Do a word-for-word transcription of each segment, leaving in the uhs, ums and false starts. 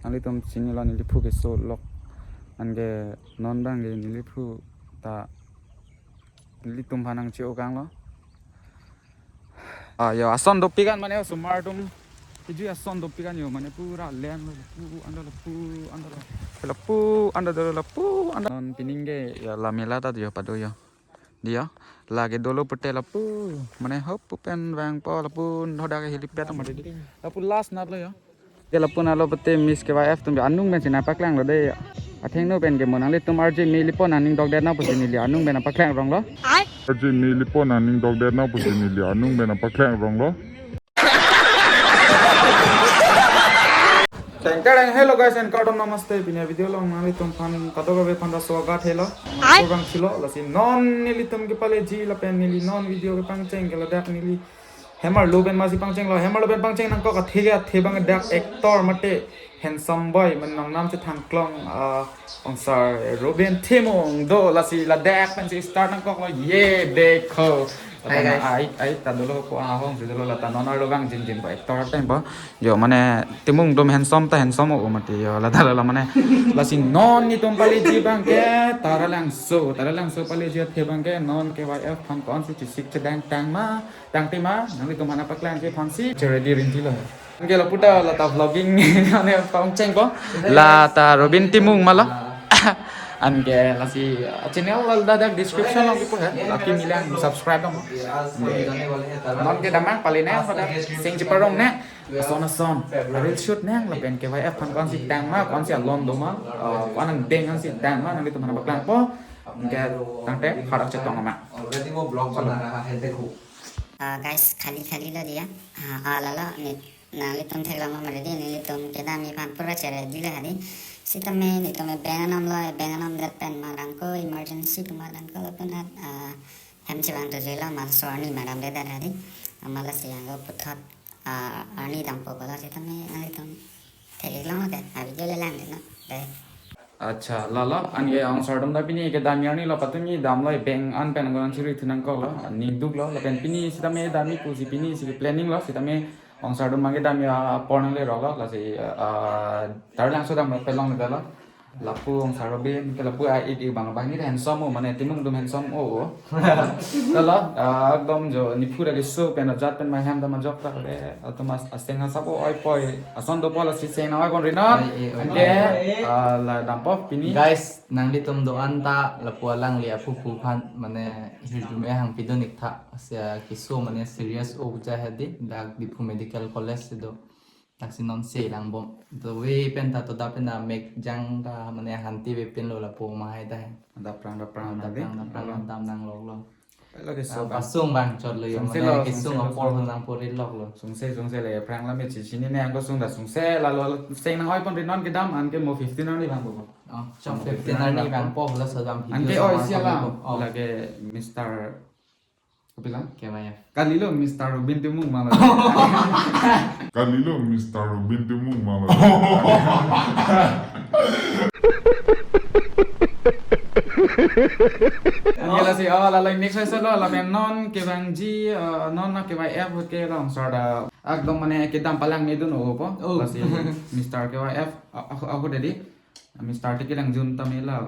Nanglitum chinilo neliphu keso lok. Anke non abangke neliphu ta nelitum aphan nangche-o kanglo. Ah, yo, ason dopik an mane osomar atum. Iju ason dopik an yo, mane pura len lo, lapu anda, lapu anda lo. Lapu anda do, lapu anda. Non pining ke ya la mela ta yo pado yo. Diya, lake dolo pute lapu, mane hop pen vangpo lapu hodak helipad mati di. Lapu last nat lo yo. Ke lapu nalo pute Miss K Y F atum anung pen si nangpaklang lo de. Athengno pen ke mo nanglitum R J Meli pon aning dokdet na pusi neli anung pen nangpaklang rong lo. R J Meli pon aning dokdet na pusi neli anung pen nangpaklang rong lo. Teng tereng, hello guys and kardom namaste. Pini video along nanglitum aphan kadokave aphan ta swagat helo. Ai. Program chilo, lasi non nelitum kepaleji lapen neli non video kepangcheng ke ladak neli Hemarlo pen masi pangchenglo, Hemarlo pen pangcheng nangkok athe ke athe abang dak actor mate handsome boy mane nongnam chethangklong, ah, ongsar Robin Timung do, lasi ladak pen si start nangkoklo, ye dekho. Hi, guys. Ai, ai, ta dolo ko ahong si dolo, lata non arlo gang jin jin ko actor pen po. Yo, mane Timung atum handsome ta handsome o mati yo, lata la mane. Lasi non nelitum paleji abangke Taralangso, Taralangso paleji athe abangke non K Y F aphan ko-an si chesik chedang tang ma, tangte ma, nanglitum aphan nangpaklangji aphan si cheready rinti lo. Anke lapu ta lata vlogging mane pangcheng po. Lata Robin Timung ma lo. Anke lasi, uh, channel la ladak description along kipu he. Laki milang subscribe dong. Non ke damang pali ne pada sing cheparong ne. Ason ason. Reel shoot ne lapen K Y F aphan ko-an si tang ma, ko-an si alon do ma, uh, ko-an angdeng an si tang ma, nanglitum aphan nangpaklangpo. Anke tangte hadak chetong ma. Already वो ब्लॉग बना रहा है, देखो। Ah, guys, khali khali lo diya. Ah, ah, lalo, ni, nanglitum theklong ma ready, nelitum kedamji aphan pura cheready lo hadi. Sitame nelitum bank anam lo, bank anam det pen ma dangko emergency kuma dangko lapen at, ah, hem chevang tu jelo, mal so arni madam det hadi. Amala si angko puthot, ah, arni dampo kola sitame nanglitum theklong ke, ah, video le lang de no. De. Acha, lalo, anke ongsar atum ta pini kedam arni lo, patumi damlo, bank an pen nangko nangchiri thu nangkoklo, ning duklo, lapen pini sitame damji pusi pini si planning lo, sitame ongsar atum abangke damji apor nangleroklo, lasi, ah, Taralangso dam lo pelong dalo. Lapu ongsar Robin ke lapu a-it abang abang ni handsome o, mane Timung atum handsome o. Lalo, ah, ekdom jo niphu ra keso pen ajat pen ma hem dam ajok ta le, atum as-, aseng asap o oi poi. Ason dopo lasi seng nang oi pon ri non. Oi, oi, oi. Anke, ah, la dampo pini. Guys, nanglitum do-an ta lapu alangli aphu phu aphan mane hirjume hangpi dun ik tha. Sia keso mane serious o ja hadi dak Diphu Medical College si do. Taksi non se lang bom. The way pen ta to da pen ta mek jang ta mane hanti ve pen lo lapu mahai ta he. Daprang daprang Daprang daprang dam nang lok lo. Lake so bang. Pasung bang chot lo yo, sungse mane lo, kesung sungse lo, apor sungse lo. Nang pori lok lo. Sungse, sungse le, phrang lam me chichini ne angko sung da sungse, lalo seng nang oi pon ri non kedam, anke mo fifteen arni bang bo. Oh, chong fifteen arni bang po, la so dam video. Anke oi so sia lang, oh. Lake Mister Kapila? Kemaya. Kalilo Mister Robin Timung ma lo. Kalilo Mister Robin Timung ma lo. Anke lasi, oh, lalo next question lo, lapen non kevangji, eh, non na K Y F ke long sort of, ekdom mane kedam palang me dun o po. Oh. Lasi Mister K Y F, ah, ah, ah, dedi. Mister T K lang jun tame la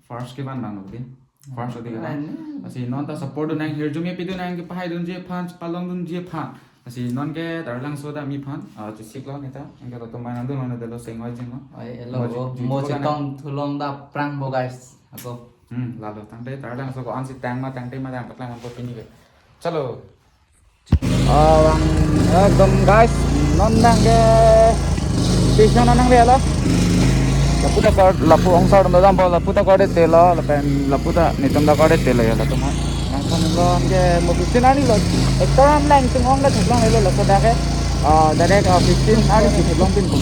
first kevan bang lo din. First odi kan. Lasi non ta support dun nang, hirjume pi dun nang, kepahai dunji aphan, palong dunji aphan. Lasi non ke Taralangso damji aphan, ah, chesik lo neta, anke lo tumai nang dun lo neta lo seng oi jin lo. Oi, elo, mo mo chi-, mo chi-, chitong thulong daprang bo guys. Ako. Hmm, lalo tangte Taralangso ko-an si tang ma tangte ma tang patlang ko pini ke. Chalo. Ah, bang, ekdom guys, non nang ke station nang le lo. Lapu ta kor, lapu ongsar atum dampo, lapu ta kor det lo, lapen lapu ta netum ta kor det lo ya, latum ha. Nang kon lo ke mo fifteen arni lo. Actor an lang tung ong da theklong le lo, laso dak ke. Ah, direct, ah, fifteen arni si theklong pin ko.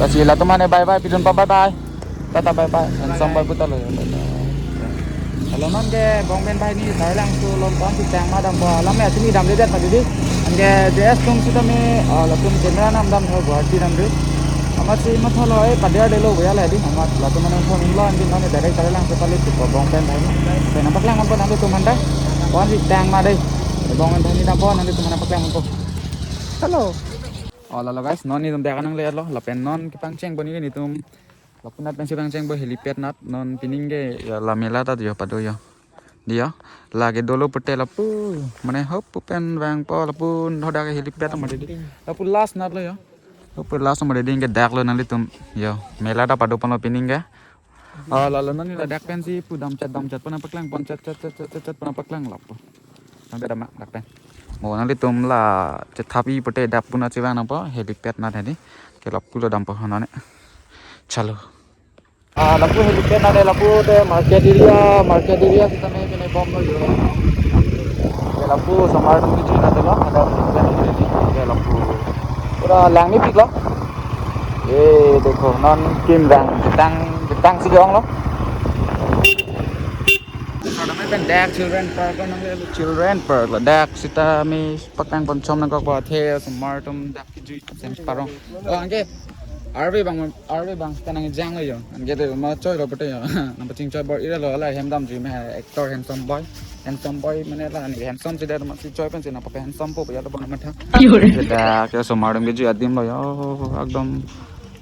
Lasi latum ane bye bye, pi dun pa bye bye. Tata bye bye. Handsome boy puta lo. Halo non ke bong pen bhai ni Taralangso along ko-an si tang ma dampo, alam ya sini damledet tadi di. Anke J S atum sitame, ah, latum camera nam dam tha Guwahati dam di. Amat si mat halo eh padia delo boya la di. Amat latum mane phone lo anke non direct Taralangso pali tu ko bong pen bhai ni. Pen nangpaklang ko nanglitum aphan ta. Ko-an si tang ma dei. Bong pen bhai ni dampo nanglitum aphan nangpaklang ko. Hello. Oh, lalo guys, non nelitum dak nanglelo, lapen non kepangcheng pon nelitum. Lapu nat pensi pangcheng pon helipad nat, non pining ke ya la mela ta yo pado yo. Dei yo, lake dolo pute lapu, mane hopu pen vangpo lapu hodak helipad mati dei. Lapu last nat lo yo. Lapu last mati dei ke dak lo nanglitum. Yo, mela ta pado ponlo pining ke. Ah, lalo non neli ladak pensi pu damchat damchat pon nangpaklang pon chat chat chat chat chat pon nangpaklang lapu. Nang dak ma dak pen. Mo nanglitum la chethapi pute dak pu nat chevang nangpo helipad nat hedi. Ke lapu lo dampo hanane. Chalo. Ah, lapu helipad nat lapu te market area, market area sitame kene bom lo yo. Ke lapu osomar atum kejui nat lo, ada helipad nat hedi. Ke lapu. Pura langmepik lo. Ye dekho, non kim rang, jetang, jetang si ke-ong lo. Pen dak children park lo nanglelo, children park lo dak sitame paklang pon chom nangkok ba the osomar atum dak kejui sem parong. Oh, anke arve abang, arve abang sita nangjang lo yo. Anke te ma choi lo pute yo. Nangpachingchoi bor-ira lo, la hem damjui me actor handsome boy. Handsome boy mane la ni handsome si dak ma si choi pensi nangpake handsome po ya lo bang matha. Yo re. Dak ke osomar atum kejui adim lo yo. Ekdom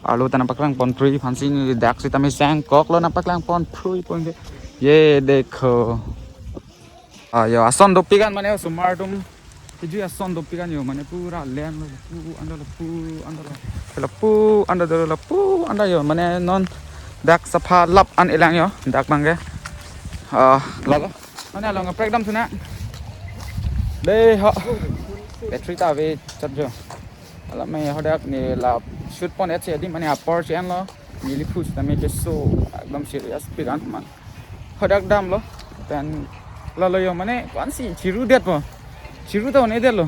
arlo ta nangpaklang pon prui aphansi neli dak sitame sangkok lo nangpaklang pon prui pon ke. Ye dekho. Ah, yo, ason dopik an mane osomar atum kejui ason dopik an yo, mane pura len lo, pu anda lo, pu anda lo. Lapu anda dolo, lapu anda yo, mane non dak sapha lap an elang yo, dak bang ke. Ah, lalo. Mane along kaprek damthu nang. Dei ho. Battery ta ave chat jo. Alam me hodak neli la shoot pon et si adim mane apor si an lo. Neli phu sitame keso ekdom serious pik an man. Hodak damlo. Pen lalo yo mane ko-ansi chiru detpo. Chiru ta un-e detlo.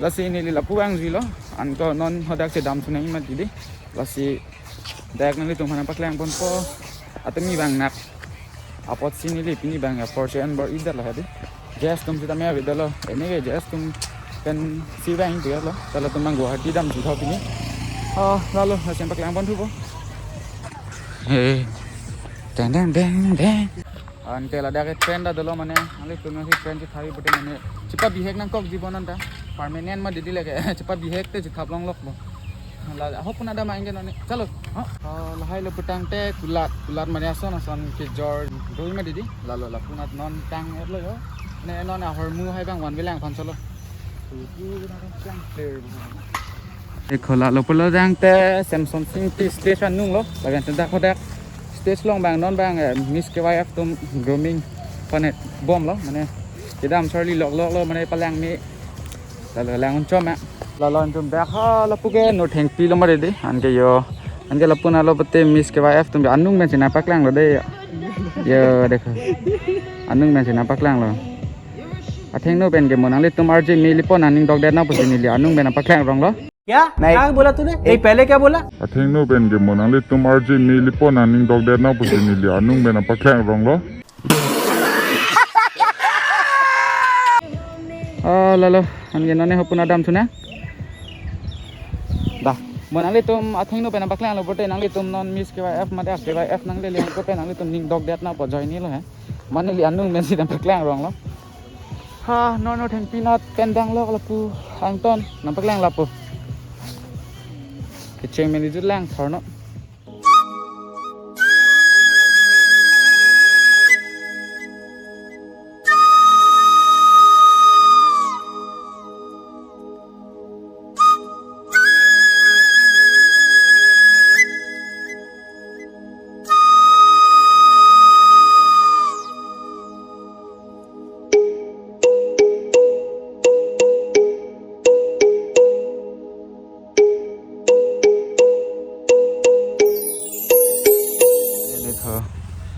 Lasi neli lapu vangjuilo. Anke non hodak si damthu nangji mati dei. Lasi dak nanglitum aphan nangpaklang ponpo. Atumi abang nat. Apotsi neli pini abang apor si an bor-i detlo hedi. Jazz atum sitame ave detlo. Anyway, jazz atum pensi vang detlo. Lalo latum abang Guwahati damthu tho pini. Oh, lalo, lasi nangpaklang ponthupo. He. Deng, deng, deng, deng. Anke ladak ke train ta dolo mane, nanglitum nangsi train chethap pute mane chepabihek nangkokji pon anta. Permanent mati dei lake, chepabihek te chethap longlok bo. La ahok puna dam anke none. Chalo. Ha? Oh, lahai lo pu tangte kulat, kulat mane ason ason kejor doi mati dei. Lalo lapu nat non tang-et lo yo. Ne non ahormu hai abang one way lang aphan chalo. Dekho, lalo pulo tangte Semson Sing Tea stage anung lo, lapen senta kodak stage along abang non abang, eh, Miss K Y F atum grooming panet bom lo, mane kedam charli lok lok lo, mane palangme. Lalo lang un chom ya. Lalo antum dak ha lapu ke no thengpi lo mati dei, anke yo. Anke lapu nat lo pute Miss K Y F atum anung pensi nangpaklang lo dei. Yo, dekho. Anung pensi nangpaklang lo. Athengno pen ke mo nanglitum R J Mili pon aning dokdet nang pusi neli anung pen nangpaklang rong lo. क्या? नहीं। क्या बोला तूने? नहीं, पहले क्या बोला? Athengno pen ke mo nanglitum R J Mili pon aning dokdet nang pusi neli anung pen nangpaklang rong lo. Oh, lalo, anke none hopu nat damthu nang. Dah, mo nanglitum athengno pen nangpaklang lo pute nanglitum non Miss K Y F mate K Y F nanglele pute nanglitum ning dokdet nang pu ajoine lo he. Mane neli anung pensi nangpaklang rong lo. Ha, no no thengpi nat pen dang lo lapu angton nangpaklang lapu. Kecheng meni jut lang thor no.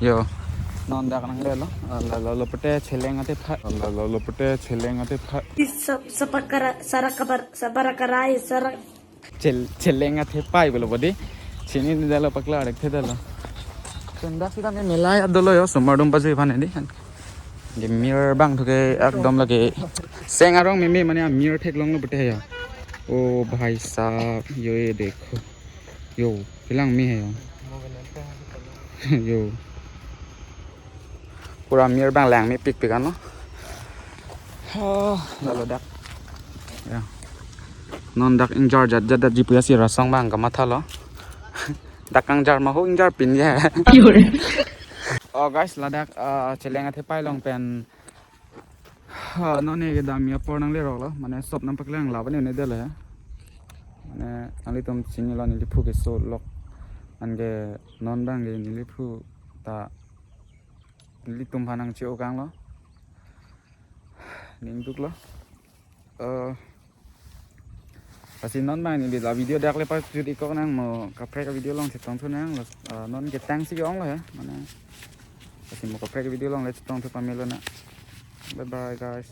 Yo, non dak nanglelo, lalo pute cheleng atephai, lalo pute cheleng atephai. Sa-, sapakara-, sarakapar-, saparakarai, sara- Chel-, cheleng atephai pulo bo dei. Chini ni dalo paklang rek the dalo. Pen dak sitame mela ya dolo yo, osomar atum pajui aphan dei. Ke mir abang thu ke ekdom lake seng arong meme mane amir theklong lo pute ya. O bhai sahab, yo ye dekho. Yo, kelang me hai yo. Yo. Pura mir abang langmepik pik an lo. Oh, lalo dak. Ya. Non dak ingjar jat jat dat ji puya si rasong bang kamatha lo. Dak kangjar ma ho ingjar pin ya. Oh guys, ladak, ah, cheleng athe pai long pen. Ha, non ne kedam ya por nanglerok lo. Mane sop nangpaklang laban ne dele. Mane nanglitum chini lo neliphu keso lok. Anke non bang ke neliphu ta nelitum aphan nangche-o kang lo. Ning duk lo. Eh, lasi non bang neli la video dak le pajut ik kok nang, mo kaprek video along chetong thu nang. Las-, eh, non ketang si ong lo ya. Mane lasi mo kaprek video along le chetong thu pamelo na. Bye bye guys.